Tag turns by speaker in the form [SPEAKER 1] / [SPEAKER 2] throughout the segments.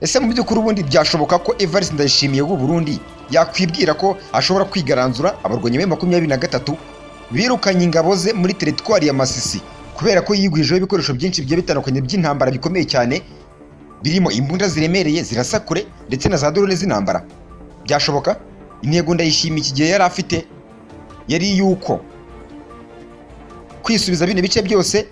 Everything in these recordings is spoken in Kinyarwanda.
[SPEAKER 1] Ese mu by'ukuri ubundi byashoboka ko Evariste Ndayishimiye w'u Burundi yakwibwira ko ashobora kwigaranzura abarwanyi be 23 birukanye ingabo ze muri teritwari ya Masisi kubera ko yigwijeho ibikoresho byinshi bigiye bitandukanye by'intambara bikomeye cyane, birimo imbunda ziremereye zirasa kure ndetse na za drone z'intambara? Byashoboka? Intego Ndayishimiye iki gihe yari afite yari yuko kwisubiza bino bice byose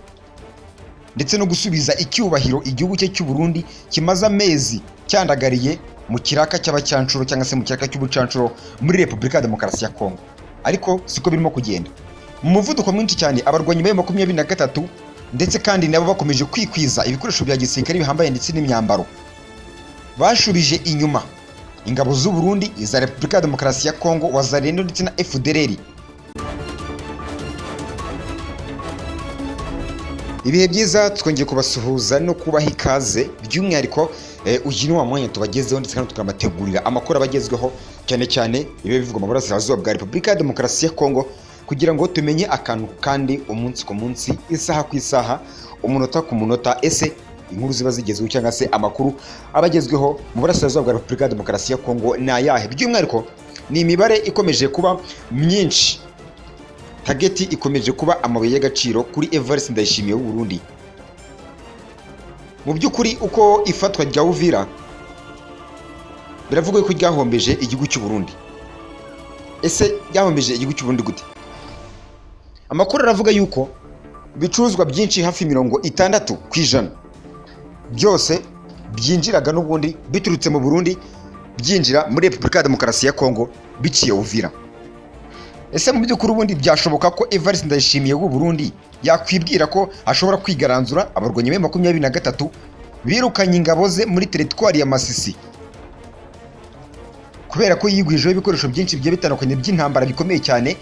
[SPEAKER 1] ndetse no gusubiza icyubahiro igihugu cye cy'u Burundi kimaze amezi cyandagariye mu kiraka cy'abacyanshuro cyangwa se mu kiraka cy'ubucanshuro muri Repubulika ya Demokarasi ya Kongo. Ariko siko birimo kugenda. Mu muvuduko mwinshi cyane, abarwanyi ba 23 ndetse kandi nabo bakomeje kwikwiza ibikoresho bya gisirikare bihambaye ndetse n'imyambaro, bashubije inyuma ingabo z'u Burundi, iza Repubulika ya Demokarasi ya Kongo, Wazalendo ndetse na FDLR. Ibihe byiza, twongeye kubasuhuza no kubaha ikaze. By'umwihariko uyu ni wa mwanya tubagezeho ndetse kandi tukanabategurira amakuru abagezweho, cyane cyane ibiba bivugwa mu burasirazuba bwa Repubulika ya Demokarasi ya Kongo, kugira ngo tumenye akantu kandi umunsi ku munsi, isaha ku isaha, umunota ku munota, ese inkuru ziba zigezweho cyangwa se amakuru aba agezweho mu burasirazuba bwa Repubulika ya Demokarasi ya Kongo ni ayahe? By'umwihariko ni imibare ikomeje kuba myinshi, target ikomeje kuba amabuye y'agaciro kuri Evariste Ndayishimiye w'u Burundi. Mu by'ukuri uko ifatwa rya Uvira biravugwa ko ryahombeje igihugu cy'u Burundi. Ese ryahombeje igihugu cy'u Burundi gute? Amakuru aravuga yuko ibicuruzwa byinshi, hafi 60% byose byinjiraga n'ubundi biturutse mu Burundi byinjira muri Repubulika ya Demokarasi ya Kongo biciye Uvira. Ese mu by'ukuri ubundi byashoboka ko Evariste Ndayishimiye w'u Burundi yakwibwira ko ashobora kwigaranzura abarwanyi be 23 birukanye ingabo ze muri teritwari ya Masisi kubera ko yigwijeho ibikoresho byinshi bigiye bitandukanye by'intambara bikomeye cyane,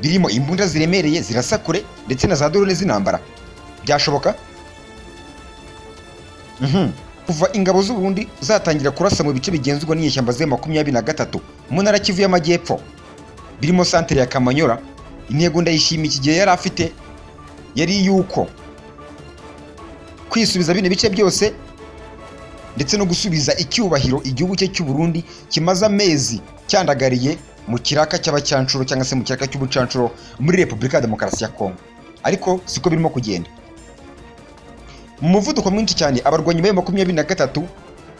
[SPEAKER 1] birimo imbunda ziremereye zirasa kure ndetse na za drone z'intambara? Byashoboka? Kuva ingabo z'u Burundi zatangira kurasa mu bice bigenzurwa n'inyeshyamba za 23 mu ntara Kivu y'Amajyepfo, birimo santere ya Kamanyora, intego Ndayishimiye iki gihe yari afite yari yuko kwisubiza bino bice byose ndetse no gusubiza icyubahiro igihugu cye cy'u Burundi kimaze amezi cyandagariye mu kiraka cy'abacyanshuro cyangwa se mu kiraka cy'ubucanshuro muri Repubulika ya Demokarasi ya Kongo. Ariko siko birimo kugenda. Mu muvuduko mwinshi cyane, abarwanyi ba 23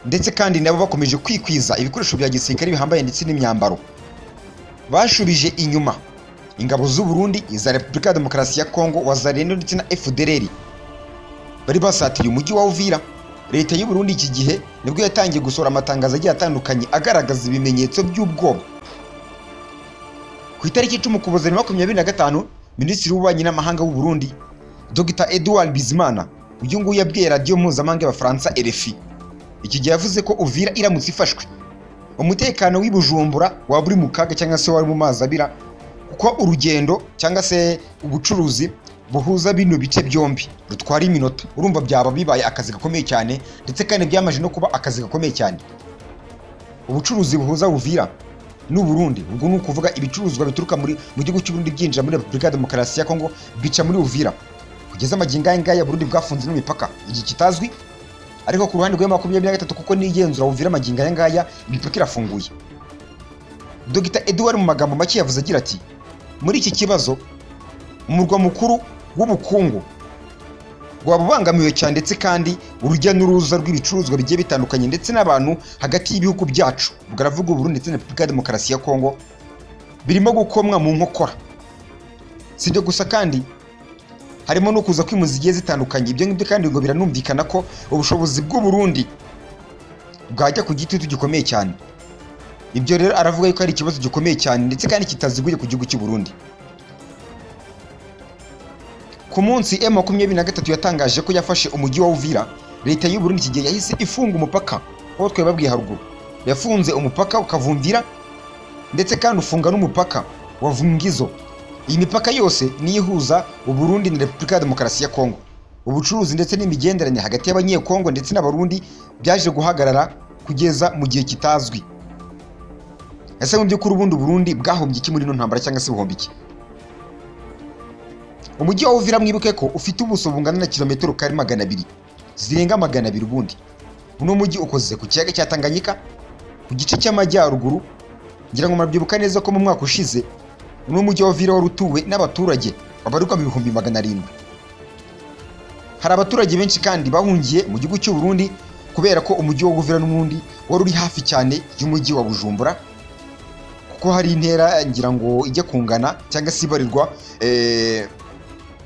[SPEAKER 1] ndetse kandi nabo bakomeje kwikwiza ibikoresho bya gisirikare bihambaye ndetse n'imyambaro, bashubije inyuma ingabo z'u Burundi, iza Repubulika ya Demokarasi ya Kongo, Wazalendo ndetse na FDLR bari basatiriye umujyi wa Uvira. Leta y'u Burundi iki gihe nibwo yatangiye gusohora amatangazo agiye atandukanye agaragaza ibimenyetso by'ubwoba. Ku itariki 10 Ukuboza 2025, Minisitiri w'Ububanyi n'Amahanga w'u Burundi, Dr Edouard Bizimana, uyu nguyu yabwiye radiyo mpuzamahanga y'Abafaransa RFI. Iki gihe yavuze ko Uvira iramutse ifashwe, umutekano w'i Bujumbura waba uri mu kaga cyangwa se wari mu mazi abira, kuko urugendo cyangwa se ubucuruzi buhuza bino bice byombi rutwara iminota. Urumva byaba bibaye akazi gakomeye cyane, ndetse kandi byamaze no kuba akazi gakomeye cyane. Ubucuruzi buhuza Uvira n'u Burundi, ubwo ni ukuvuga ibicuruzwa bituruka mu gihugu cy'u Burundi byinjira muri Repubulika ya Demokarasi ya Kongo bica muri Uvira. Kugeza amagingo aya ngaya, Burundi bwafunze n'imipaka igihe kitazwi, ariko ku ruhande rwa 23, kuko nigenzura Uvira amagingo aya ngaya, imipaka irafunguye. Dr Edouard mu magambo make yavuze agira ati: "Muri iki kibazo umurwa mukuru w'ubukungu waba ubangamiwe cyane, ndetse kandi urujya n'uruza rw'ibicuruzwa bigiye bitandukanye ndetse n'abantu hagati y'ibihugu byacu," ubwo aravuga u Burundi ndetse na Repubulika ya Demokarasi ya Kongo, "birimo gukomwa mu nkokora. Si ibyo gusa kandi, harimo no kuza kw'impunzi zigiye zitandukanye." Ibyo ngibyo kandi ngo biranumvikana ko ubushobozi bw'u Burundi bwajya ku gitutu gikomeye cyane. Ibyo rero aravuga yuko ari ikibazo gikomeye cyane ndetse kandi kitaziguye ku gihugu cy'u Burundi. Ku munsi M23 yatangaje ko yafashe umujyi wa Uvira, leta y'u Burundi iki gihe yahise ifunga umupaka aho twababwiye haruguru. Yafunze umupaka ukavumvira ndetse kandi ufunga n'umupaka wa Vungizo. Iyi mipaka yose niyo ihuza u Burundi na Repubulika ya Demokarasi ya Kongo. Ubucuruzi ndetse n'imigenderanire hagati y'Abanyekongo ndetse n'Abarundi byaje guhagarara kugeza mu gihe kitazwi. Ese mu by'ukuri ubundi Burundi bwahombye iki muri ino ntambara cyangwa se buhomba iki? Umujyi wa Uvira, mwibuke ko ufite ubuso bungana na kilometero kare 200, zirenga 200 ubundi. Uno mujyi ukoze ku kiyaga cya Tanganyika ku gice cy'amajyaruguru. Ngira ngo murabyibuka neza ko mu mwaka ushize uno mujyi wa Uvira wari utuwe n'abaturage babarirwa mu 700,000. Hari abaturage benshi kandi bahungiye mu gihugu cy'u Burundi, kubera ko umujyi wa Uvira n'ubundi wari uri hafi cyane y'umujyi wa Bujumbura, kuko hari intera ngira ngo ijya kungana cyangwa se ibarirwa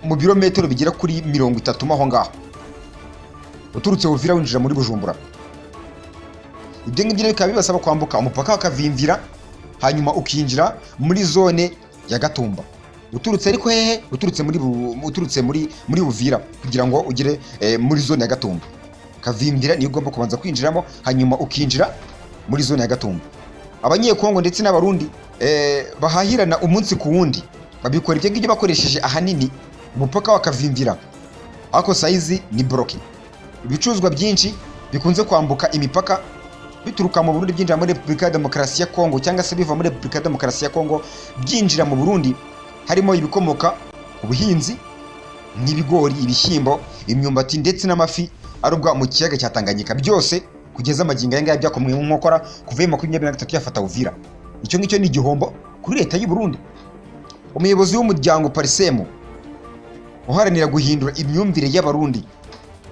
[SPEAKER 1] mu birometero bigera kuri 30 mo aho ngaho, uturutse Uvira winjira muri Bujumbura. Ibyo ngibyo rero bikaba bibasaba kwambuka umupaka bakavimvira, hanyuma ukinjira muri zone ya Gatumba uturutse, ariko hehe? Uturutse muri Uvira kugira ngo ugere muri zone ya Gatumba. Kavimvira niyo ugomba kubanza kwinjiramo, hanyuma ukinjira muri zone ya Gatumba. Abanyekongo ndetse n'Abarundi bahahirana umunsi ku wundi, babikora ibyo ngibyo bakoresheje ahanini umupaka wa Kavimvira, ariko sayizi ni bloqué. Ibicuruzwa byinshi bikunze kwambuka imipaka bituruka mu Burundi byinjira muri Repubulika ya Demokarasi ya Kongo, cyangwa se biva muri Repubulika ya Demokarasi ya Kongo byinjira mu Burundi, harimo ibikomoka ku buhinzi nk'ibigori, ibishyimbo, imyumbati ndetse n'amafi arobwa mu kiyaga cya Tanganyika, byose kugeza amagingo aya ngaya byakomwe mu nkokora kuva mu 23 yafata Uvira. Icyo ngicyo ni igihombo kuri leta y'u Burundi. Umuyobozi w'umuryango PARCEM uharanira guhindura imyumvire y'Abarundi,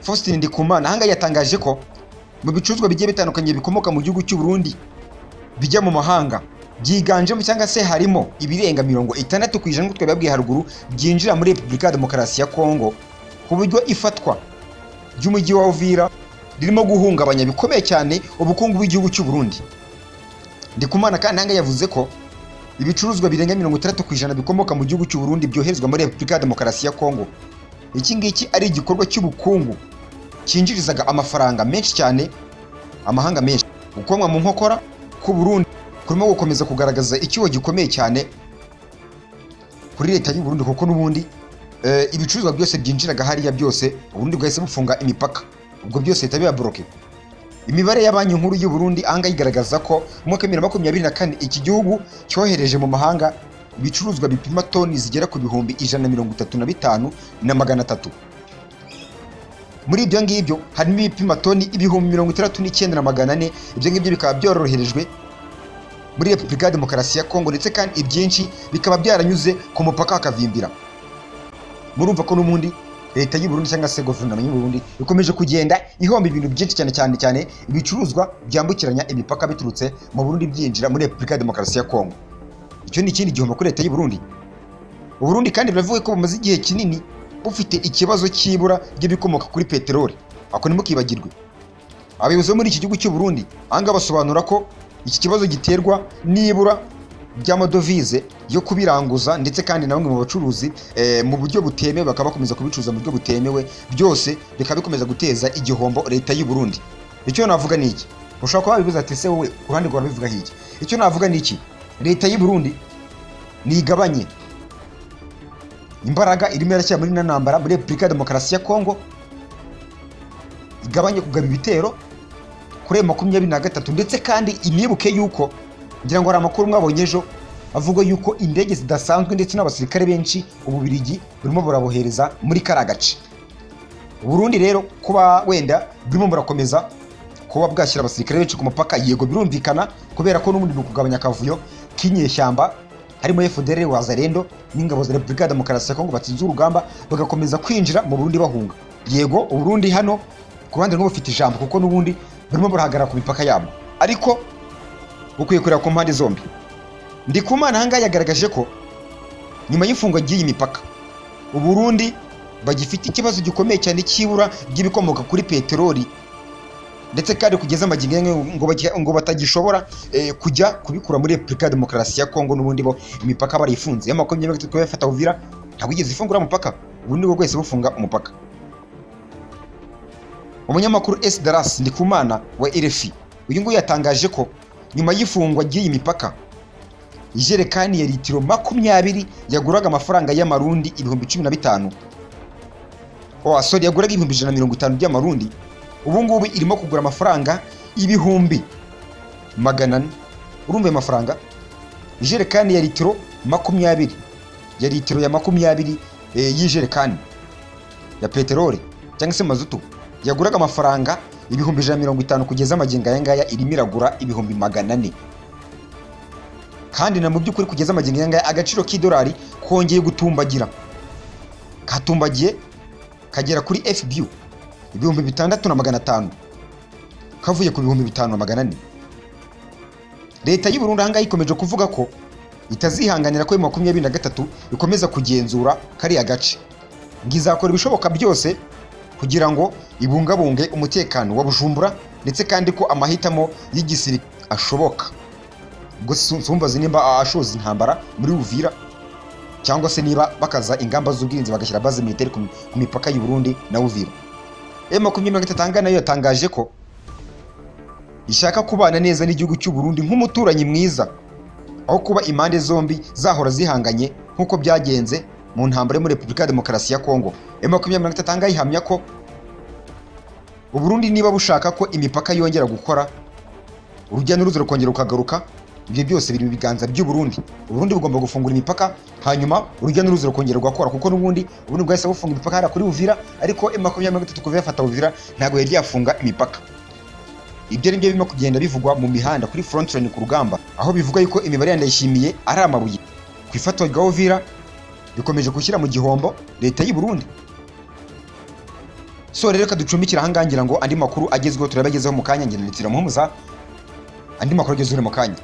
[SPEAKER 1] Faustin Ndikumana, ahangaha yatangaje ko mu bicuruzwa bigiye bitandukanye bikomoka mu gihugu cy'u Burundi bijya mu mahanga, byiganjemo cyangwa se harimo ibirenga 60%, nk'uko twabibabwiye haruguru, byinjira muri Repubulika ya Demokarasi ya Kongo, ku buryo ifatwa ry'umujyi wa Uvira ririmo guhungabanya bikomeye cyane ubukungu bw'igihugu cy'u Burundi. Ndikumana kandi ahangaha yavuze ko ibicuruzwa birenga 60% bikomoka mu gihugu cy'u Burundi byoherezwa muri Repubulika ya Demokarasi ya Kongo. Iki ngiki ari igikorwa cy'ubukungu cyinjirizaga amafaranga menshi cyane amahanga menshi. Gukomwa mu nkokora k'u Burundi kurimo gukomeza kugaragaza icyuho gikomeye cyane kuri leta y'u Burundi, kuko n'ubundi ibicuruzwa byose byinjiraga hariya byose Uburundi bwahise bufunga imipaka, ubwo byose bihita biba bloqué. Imibare ya Banki Nkuru y'u Burundi ahangaha igaragaza ko mu mwaka wa 2024 iki gihugu cyohereje mu mahanga ibicuruzwa bipima toni zigera ku 135,300. Muri ibyo ngibyo harimo ibipima toni 69,400. Ibyo ngibyo bikaba byoroherejwe muri Repubulika ya Demokarasi ya Kongo, ndetse kandi ibyinshi bikaba byaranyuze ku mupaka wa Kavimbira. Murumva ko n'ubundi leta y'u Burundi cyangwa se guverinoma y'u Burundi ikomeje kugenda ihomba ibintu byinshi cyane, cyane cyane ibicuruzwa byambukiranya imipaka biturutse mu Burundi byinjira muri Repubulika ya Demokarasi ya Kongo. Icyo ni ikindi gihombo kuri leta y'u Burundi. U Burundi kandi biravuga ko bumaze igihe kinini bufite ikibazo cy'ibura ry'ibikomoka kuri peteroli. Ako ntimukibagirwe. Abayobozi bo muri iki gihugu cy'u Burundi ahangaha basobanura ko iki kibazo giterwa n'ibura ry'amadovize yo kubiranguza, ndetse kandi na bamwe mu bacuruzi mu buryo butemewe bakaba bakomeza kubicuruza mu buryo butemewe, byose bikaba bikomeza guteza igihombo leta y'u Burundi. Icyo navuga ni iki? Ushobora kuba wabivuze ati: "Se wowe ku ruhande rwawe bivuga iki?" Icyo navuga ni iki: leta y'u Burundi nigabanye imbaraga irimo irashyira muri ino ntambara muri Repubulika ya Demokarasi ya Kongo, igabanye kugaba ibitero kuri ayo 23, ndetse kandi inibuke yuko ngira ngo hari amakuru mwabonye ejo avuga yuko indege zidasanzwe ndetse n'abasirikare benshi Ububirigi burimo burabohereza muri kariya gace. Uburundi rero kuba wenda burimo burakomeza kuba bwashyira abasirikare benshi ku mupaka, yego birumvikana, kubera ko n'ubundi ni ukugabanya akavuyo k'inyeshyamba harimo FDLR, Wazalendo n'ingabo za Repubulika ya Demokarasi ya Kongo batsinze urugamba bagakomeza kwinjira mu Burundi bahunga. Yego, Uburundi hano ku ruhande rumwe bufite ijambo, kuko n'ubundi burimo burahagarara ku mipaka yabwo, ariko bukwiye kureba ku mpande zombi. Ndikumana ahangaha yagaragaje ko nyuma y'ifungwa ry'iyi mipaka Uburundi bagifite ikibazo gikomeye cyane cy'ibura ry'ibikomoka kuri peteroli, ndetse kandi kugeza amagingo aya ngo batagishobora kujya kubikura muri Repubulika ya Demokarasi ya Kongo, n'ubundi bo imipaka barayifunze. Ya 23 yafata Uvira ntabwo igeze ifungura umupaka, ubundi bwo bwese bufunga umupaka. Umunyamakuru S Daras Ndikumana wa RFI, uyu nguyu yatangaje ko nyuma y'ifungwa ry'iyi mipaka ijerekani ya litiro 20 yaguraga amafaranga y'Amarundi 15,000, oh sorry, yaguraga 150,000 by'Amarundi, ubu ngubu irimo kugura amafaranga 400,000. Urumva ayo mafaranga? Ijerekani ya litiro 20, ya litiro ya 20 y'ijerekani ya peteroli cyangwa se mazutu yaguraga amafaranga 150,000, kugeza amagingo aya ngaya irimo iragura 400,000. Kandi na mu by'ukuri kugeza amagingo aya ngaya agaciro k'idolari kongeye gutumbagira, katumbagiye kagera kuri FBU 6500, kavuye ku 5400. Leta y'u Burundi ahangaha ikomeje kuvuga ko itazihanganira ko M23 ikomeza kugenzura kariya gace, ngo izakora ibishoboka byose kugira ngo ibungabunge umutekano wa Bujumbura, ndetse kandi ko amahitamo y'igisirikare ashoboka. Ubwo sumbazi nimba ashoza intambara muri Uvira cyangwa se niba bakaza ingamba z'ubwirinzi, bagashyira base militaire ku mipaka y'u Burundi na Uvira. M23 ahangaha nayo yatangaje ko ishaka kubana neza n'igihugu cy'u Burundi nk'umuturanyi mwiza, aho kuba impande zombi zahora zihanganye nk'uko byagenze mu ntambara yo muri Repubulika ya Demokarasi ya Kongo. M23 ahangaha ihamya ko u Burundi niba bushaka ko imipaka yongera gukora, urujya n'uruza rukongera rukagaruka, ibyo byose biri mu biganza by'u Burundi. U Burundi bugomba gufungura imipaka, hanyuma urujya n'uruza rukongera rugakora, kuko n'ubundi Uburundi bwahise bufunga imipaka hariya kuri Uvira, ariko M23 kuva yafata Uvira ntabwo yari yafunga imipaka. Ibyo ni byo birimo kugenda bivugwa mu mihanda kuri front line ku rugamba, aho bivuga yuko imibare ya Ndayishimiye ari amabuye ku ifatwa rya Uvira bikomeje gushyira mu gihombo leta y'u Burundi. So rero reka ducumbikire ahangaha, ngira ngo andi makuru agezweho turabagezeho mu kanya. Ngira ndetse muhumuza andi makuru agezweho mu kanya.